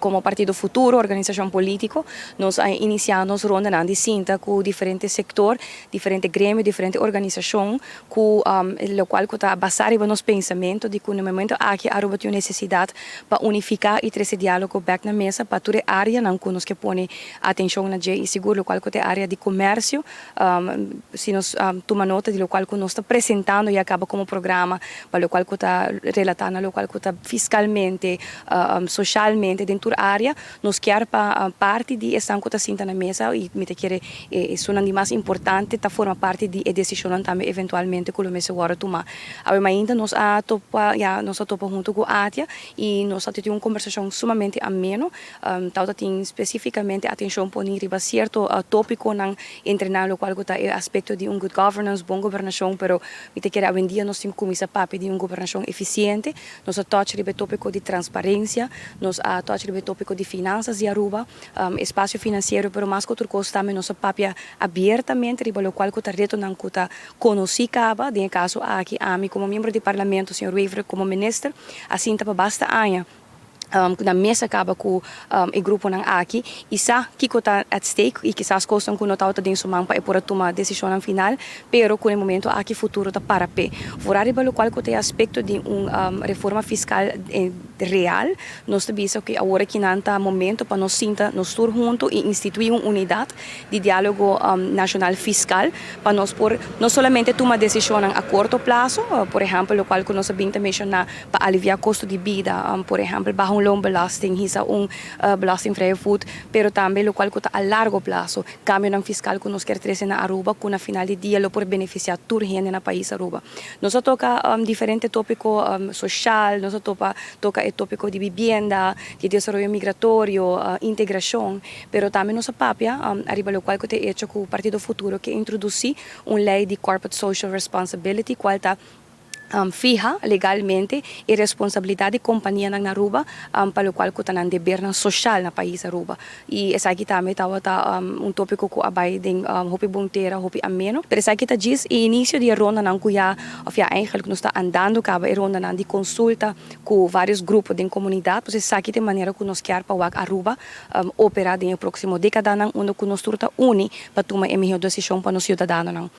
Como Partido Futuro, organisacion politico, nos a inicia nos ronda di sinta cu diferente sector, diferente gremio, diferente organisacion, cu locual cu ta basa riba nos pensamento di cu na momento aki Aruba tin necesidad pa unifica y trece dialogo back na mesa pa tur area nan cu nos kier pone atencion na dje y sigur locual cu ta area di comercio, si nos tuma nota di locual cu nos ta presentando ya caba como programa pa locual cu ta relata na locual cu ta fiscalmente, socialmente, den tur area, nos kier pa parti di esnan cu ta sinta na mesa y mi ta kere e di mas importante ta forma parti di e decision tambe eventualmente cu lo mester wordo tuma. Awe ainda nos a topa, ya, nos a topa hunto cu ATIA y nos a tin un conversacion sumamente ameno, tal tin specificamente atencion poni riba cierto topico nan entre nan locual ta e aspecto di un good governance, bon gobernacion, pero mi ta kere awendia nos tin cu cuminsa papia di un gobernacion eficiente. Nos a touch riba topico di transparencia, nos a touch riba topico di finanzas di Aruba, espacio financiero, pero mas cu otro cos tambe nos a papia abiertamente riba locual cu ta reto nan cu ta conoci caba, den caso aki, ami como miembro di parlamento, señor Wever como minister, asina ta pa basta aña na mesa caba cu e grupo nan aki y sa kico ta at stake y kisas cos cu no ta den su man pa e por tuma decision final, pero cu e momento aki Futuro ta para pe. Vooral riba locual cu ta aspecto di un reforma fiscal real, nos ta bisa cu awor aki nan ta momento pa nos sinta nos tur hunto y institui un unidad di dialogo nacional fiscal pa nos por no solamente tuma decision a corto plazo, por ehempel, locual cu nos a bin menciona pa alivia costo di bida, por ehempel, baha un loonbelasting, hisa un belastingvrije voet, pero tambe locual cu ta a largo plazo, cambio fiscal cu nos kier trece na Aruba, cu na final di dia lo por beneficia tur hende na pais Aruba. Nos a toca diferente topico social, nos a toca e topico di vivienda, di desaroyo migratorio, integracion, pero tambe nos a papia ariba locual cu ta hecho cu Partido Futuro kier introduci un ley di corporate social responsibility, cual ta fiha legalmente e responsabilidad di compania na Aruba pa locual cu ta nan deber nan social na pais Aruba. Y esaki tambe ta un topico cu a bay den hopi bon tera, hopi ameno. Pero esaki ta djis e inicio di ronda nan cu ya, of ja, eigenlijk nos ta andando caba e ronda nan di consulta cu varios grupo den comunidad, pues esaki ta manera cu nos kier pa Aruba opera den e proximo decada nan, unda cu nos tur ta uni pa tuma e miho decision pa nos ciudadanonan.